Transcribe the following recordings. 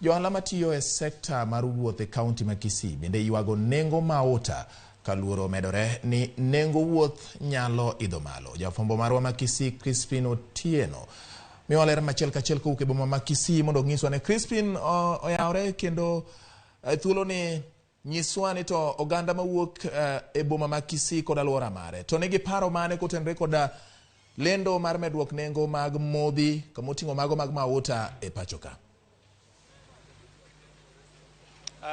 Johala matiyo e sekta mar wuoth e kaunti ma Kisii bende ywago nengo mauta ka luoro omedore ni nengo wuoth nyalo idho malo. Jafwambo marwa ma Kisii Crispin Otieno miwa ler machiel kachiel kowuok e boma ma Kisii mondo onyiswa ne Crispin oyawre kendo thuolo ni nyiswa ni to oganda mawuok e boma ma Kisii kod alwora mare to nigi paro mane kotenore koda lendo mar medruok nengo mag modhi kamoting'o mago mag mauta e pacho ka.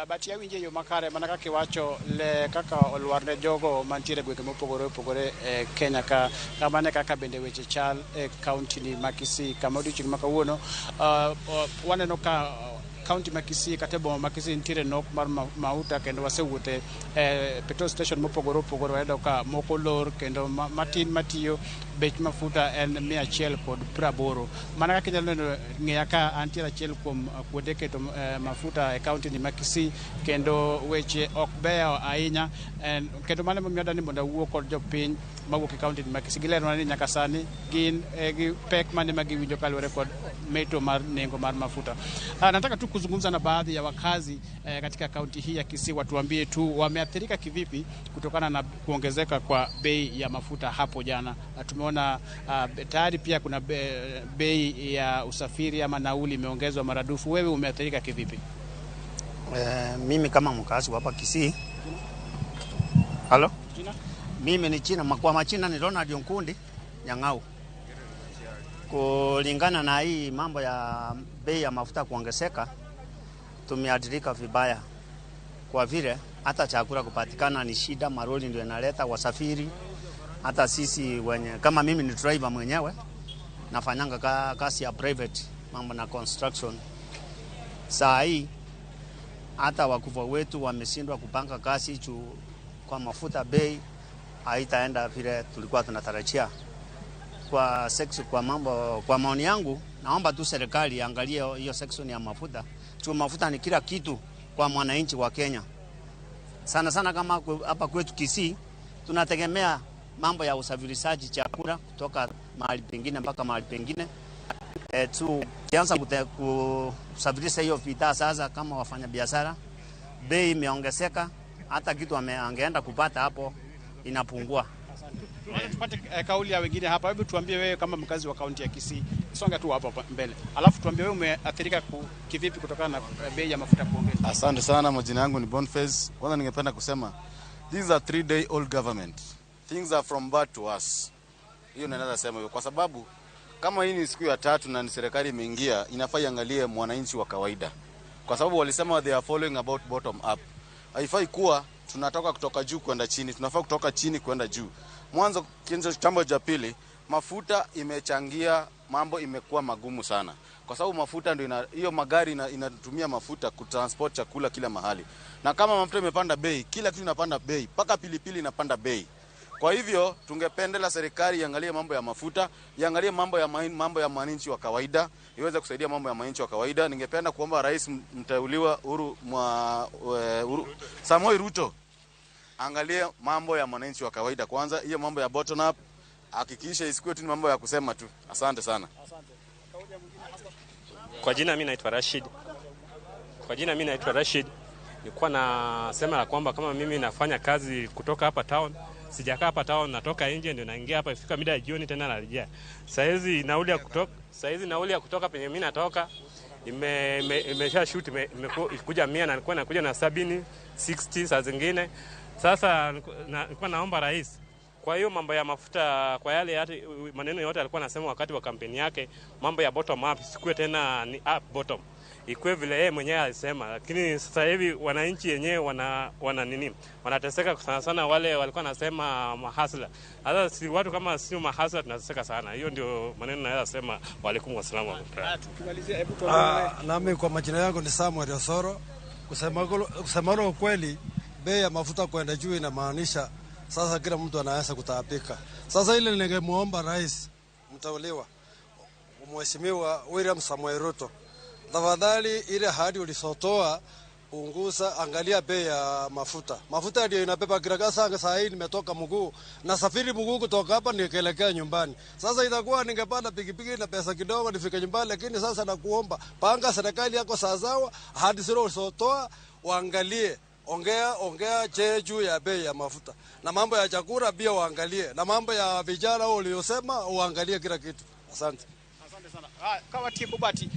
But awinjo e yo makare mana kaka iwacho le kaka olwar ne jogo mantiere e gwenge mopogore opogore e Kenya ka kamano e kaka bende weche chal e kaunti ni ma Kisii kama odiochieng' ma kawuono waneno ka kaunti ma Kisii kata e boma ma Kisii nitiere nok mar mauta kendo wasewuothe e petrol station mopogore opogore wayudo ka moko lor kendo matin matiyo bech mafuta en 180. Mana kaka inyalo neno ng'eya ka antiere achiel kuom kuonde keto mafuta e kaunti ni ma Kisii kendo weche ok beyo ahinya kendo mano emomiyo adwa ni mondo awuo kod jopiny mawuok e kaunti ni ma Kisii gileronwa ni nyaka sani gin gi pek mane ma giwinjo kaluwore kod meto mar nengo mar mafuta. Nataka tu kuzungumza na baadhi ya wakazi katika kaunti hii ya Kisii watuambie tu wameathirika kivipi kutokana na kuongezeka kwa bei ya mafuta hapo jana. Tumeona tayari pia kuna bei ya usafiri ama nauli imeongezwa maradufu. Wewe umeathirika kivipi? Mimi kama mkazi hapa Kisii. Halo? Jina? Mimi ni China, kwa machina ni Ronald Onkundi Nyang'au. Kulingana na hii mambo ya bei ya mafuta kuongezeka, tumeathirika vibaya. Kwa vile hata chakula kupatikana ni shida, maroli ndio yanaleta wasafiri. Hata sisi wenye, kama mimi ni driver mwenyewe, nafanyanga kazi ya private, mambo na construction. Saa hii hata wakubwa wetu wameshindwa kupanga kazi juu kwa mafuta bei haitaenda vile tulikuwa tunatarajia. Kwa section, kwa mambo, kwa maoni yangu naomba tu serikali iangalie hiyo section ya mafuta. Juu mafuta ni kila kitu kwa mwananchi wa Kenya. Sana sana kama hapa kwetu Kisii tunategemea mambo ya usafirishaji chakula kutoka mahali pengine mpaka mahali pengine. Tukianza kusafirisha hiyo bidhaa sasa kama wafanyabiashara, bei imeongezeka, hata kitu angeenda kupata hapo inapungua. Tupate kauli ya wengine hapa. Hebu tuambie wewe kama mkazi wa kaunti ya Kisii, songa tu hapo mbele. Alafu tuambie wewe umeathirika kivipi kutokana na bei ya mafuta kuongezeka. Asante sana, majina yangu ni Boniface. Kwanza ningependa kusema this is a 3-day old government. Things are from bad to worse. Hiyo naweza sema hivyo kwa sababu kama hii ni siku ya tatu na ni serikali imeingia, inafaa iangalie mwananchi wa kawaida. Kwa sababu walisema they are following about bottom up. Haifai kuwa tunatoka kutoka juu kwenda chini, tunafaa kutoka chini kwenda juu. Mwanzo chambo cha pili, mafuta imechangia mambo imekuwa magumu sana. Kwa sababu mafuta ndio hiyo magari inatumia mafuta kutransport chakula kila mahali. Na kama mafuta imepanda bei, kila kitu inapanda bei, mpaka pilipili inapanda bei. Kwa hivyo tungependela serikali iangalie mambo ya mafuta, iangalie mambo ya mwananchi wa kawaida, iweze kusaidia mambo ya mwananchi wa kawaida. Ningependa kuomba Rais mteuliwa Uhuru Samoei Ruto angalie mambo ya mwananchi wa kawaida kwanza, hiyo mambo ya bottom up hakikisha isikuwe tu ni mambo ya kusema tu. Asante sana. Kwa jina mimi naitwa Rashid. Kwa jina mimi naitwa Rashid. Nilikuwa nasema la kwamba kama mimi nafanya kazi kutoka hapa town, sijakaa hapa town, natoka nje ndio naingia hapa, ifika mida ya jioni tena narejea. Saizi nauli ya kutoka penye mimi natoka imesha shoot imekuja 100 na nilikuwa nakuja na 70, 60 saa zingine. Sasa nilikuwa naomba rais, kwa hiyo mambo ya mafuta, kwa yale yote, maneno yote alikuwa anasema wakati wa kampeni yake, mambo ya bottom up sikuwe tena ni up bottom, ikuwe vile yeye mwenyewe alisema. Lakini sasa hivi wananchi wenyewe wana nini, wanateseka sana sana, wale walikuwa nasema mahasla. Sasa si watu kama sio mahasla tunateseka sana. Hiyo ndio maneno naweza sema. Wa alaikum wassalam wa rahmatullah. Tukimalizia, hebu tuambie. Nami kwa majina yangu ni Samuel Osoro. Kusema ukweli, bei ya mafuta kwenda juu inamaanisha sasa kila mtu anaanza kutaabika. Sasa ile ningemuomba Rais mteuliwa Mheshimiwa William Samoei Ruto, tafadhali ile ahadi ulizotoa Punguza, angalia bei ya mafuta. Mafuta ndio inabeba kila kasa. Saa hii nimetoka mguu, nasafiri mguu kutoka hapa nikielekea nyumbani. Sasa itakuwa ningepanda pikipiki na pesa kidogo nifike nyumbani, lakini sasa nakuomba, panga serikali yako sawasawa, ahadi zile ulizotoa waangalie. Ongea ongea je juu ya bei ya mafuta na mambo ya chakula pia waangalie, na mambo ya vijana uliosema uangalie kila kitu. Asante. Asante sana. Ah, kawa tieko Bati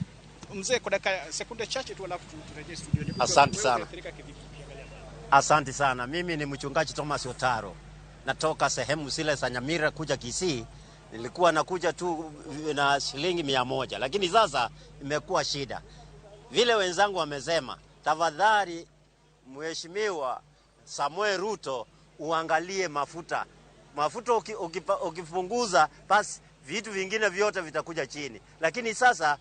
mzee, kwa dakika sekunde chache tu alafu turejee studio. Asante Wewe sana. umeathirika kivipi ukiangalia? Asante sana. Mimi ni mchungaji Thomas Otaro, natoka sehemu zile za Nyamira kuja Kisii. Nilikuwa nakuja tu na shilingi 100, lakini sasa imekuwa shida. Vile wenzangu wamesema, tafadhali Mheshimiwa Samuel Ruto uangalie mafuta. Mafuta ukipunguza, basi vitu vingine vyote vitakuja chini. Lakini sasa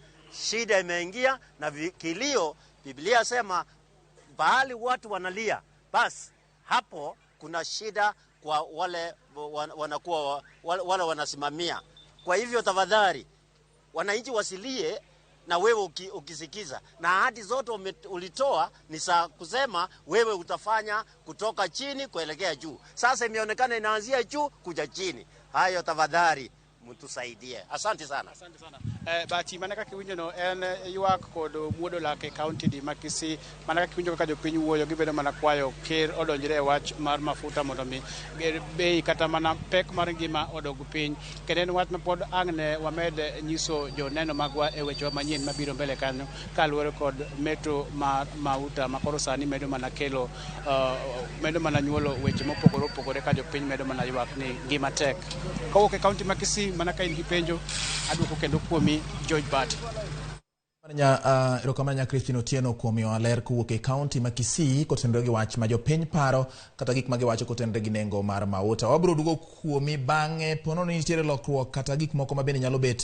shida imeingia na kilio. Biblia sema pahali watu wanalia, basi hapo kuna shida kwa wale wanakuwa wale wanasimamia. Kwa hivyo tafadhali wananchi wasilie na wewe ukisikiza, na ahadi zote ulitoa ni za kusema wewe utafanya kutoka chini kuelekea juu. Sasa imeonekana inaanzia juu kuja chini. Hayo tafadhali mtusaidie. Asante sana. Asante sana. Bahati, mana kaka iwinjo no en ywak kod muodo lak e kaunti di ma Kisii. Mana kaka iwinjo kaka jopiny wuoyo, gibedo mana kwayo ker odonjre e wach mar mafuta mondo mi bei kata mana pek mar ngima odog piny. Kendo en wach ma pod ang' ne wamed nyiso joneno magwa e wechewa manyien mabiro mbele kanyo kaluwore kod meto mar mauta ma koro sani medo mana kelo medo mana nyuolo weche mopogore opogore ka jopiny medo mana ywak ni ngima tek. Kowuok e kaunti ma Kisii, mana ka in gi penjo aduoko kendo kuomi, George Bart. Nya, erokamano nya Christine Otieno kuom miyowa ler kowuok e kaunti ma Kisii kotenore gi wach ma jopiny paro kata gik ma giwacho kotenore gi nengo mar mauta. Wabiro duogo kuomi bang'e pono ni nitiere lokruok kata gik moko ma bende nyalo bet.